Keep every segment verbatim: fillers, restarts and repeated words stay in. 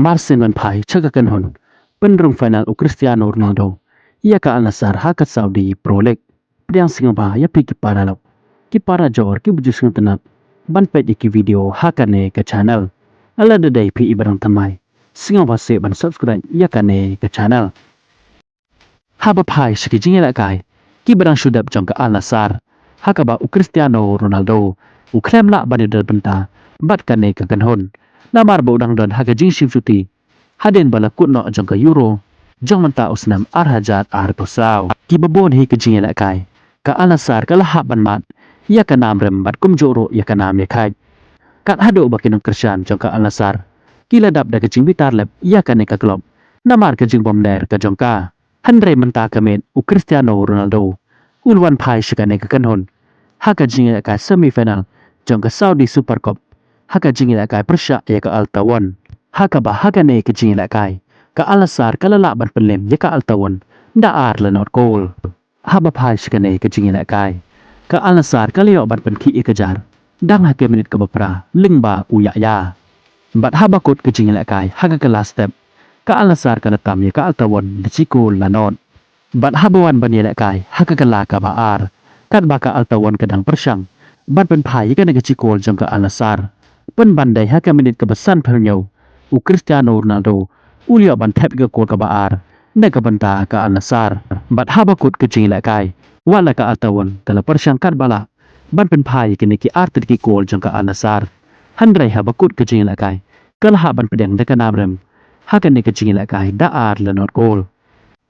Mar sien ban phai sha ka kynhun pynrung final u Cristiano Ronaldo ïa ka Al Nassr ha ka Saudi Pro League. Pdiang sngewbha ïa phi ki paralok, ki parajor kiba ju sngewtynnat ban peit ïa ki video ha kane ka channel. Lada dei phi iba dang thymmai, sngewbha seh ban subscribe ïa kane ka channel. Haba phai sha ki jingïalehkai kiba dang shu dep jong ka Al Nassr, ha kaba u Cristiano Ronaldo u khlem lah ban ïadon bynta bad kane ka kynhun, namar ba u dang don ha ka jingshim shuti hadien ba la kut noh jong ka Euro jong mynta u snem ar hajar arphew saw. Kiba bun hi ka jingïalehkai, ka Al Nassr ka la hap ban mad ïa ka nam rem bad kumjuh ruh ïa ka nam ïakhait. Kat haduh ba ki nongkyrshan jong ka Al Nassr ki la dap da ka jingbitar lep ïa kane ka klub namar ka jingbymler ka jong ka. Hynrei mynta ka miet u Cristiano Ronaldo u la wan phai sha kane ka kynhun ha ka jingïalehkai semi final jong ka Saudi Super Cup ha ka jingïalehkai pyrshah ïa ka Al Taawoun. Ha kaba ha kane ka jingïalehkai, ka Al Nassr ka la lah ban pynlem ïa ka Al Taawoun da ar la not kol. Haba phai sha kane ka jingïalehkai, ka Al Nassr ka la ïoh ban pynkhih ïa ka jar dang ha ka minit kaba phra lyngba u Yahya. Bad haba kut ka jingïalehkai ha ka kylla step, ka Al Nassr ka la tam ïa ka Al Taawoun da shi kol la not. Bad haba wan ban ïalehkai ha ka kylla kaba ar, katba ka Al Taawoun ka dang pyrshang ban pynphai ïa kane ka shi kol jong ka Al Nassr, pynban dei ha ka minit kaba sanphew hynñiew, u Cristiano Ronaldo u la ïoh ban thep ïa ka kol kaba ar na ka bynta ka Al Nassr. Bad haba kut ka jingïalehkai, wat la ka Al Taawoun ka la pyrshang katba lah ban pynphai ïa kine ki artylli ki kol jong ka Al Nassr, hynrei haba kut ka jingïalehkai, ka la hap ban pdiang da ka nam rem ha kane ka jingïalehkai da ar la not kol.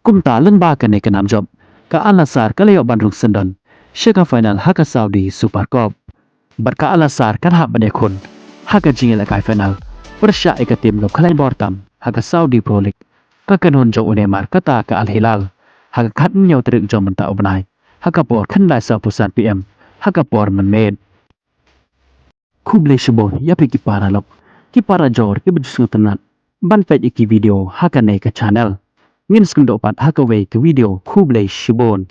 Kumta lyngba kane ka nam jop, ka Al Nassr ka la ïoh ban rung syndon sha ka final ha ka Saudi Super Cup. Bad ka Al Nassr ka la hap ban ïakhun ha ka jingïalehkai final pyrshah ïa ka tim kaba khlaiñ bor tam ha ka Saudi Pro League, ka kynhun jong u Neymar kata ka Al Hilal, ha ka khathynñiew tarik jong mynta u bnai ha ka por khyndai sawphew san P M ha ka por mynmiet. Khublei shibun ïa phi ki paralok, ki parajor kiba ju sngewtynnat ban peit ïa ki video ha kane ka channel. Ngin sa ïakynduh pat ha kawei ka video. Khublei shibun.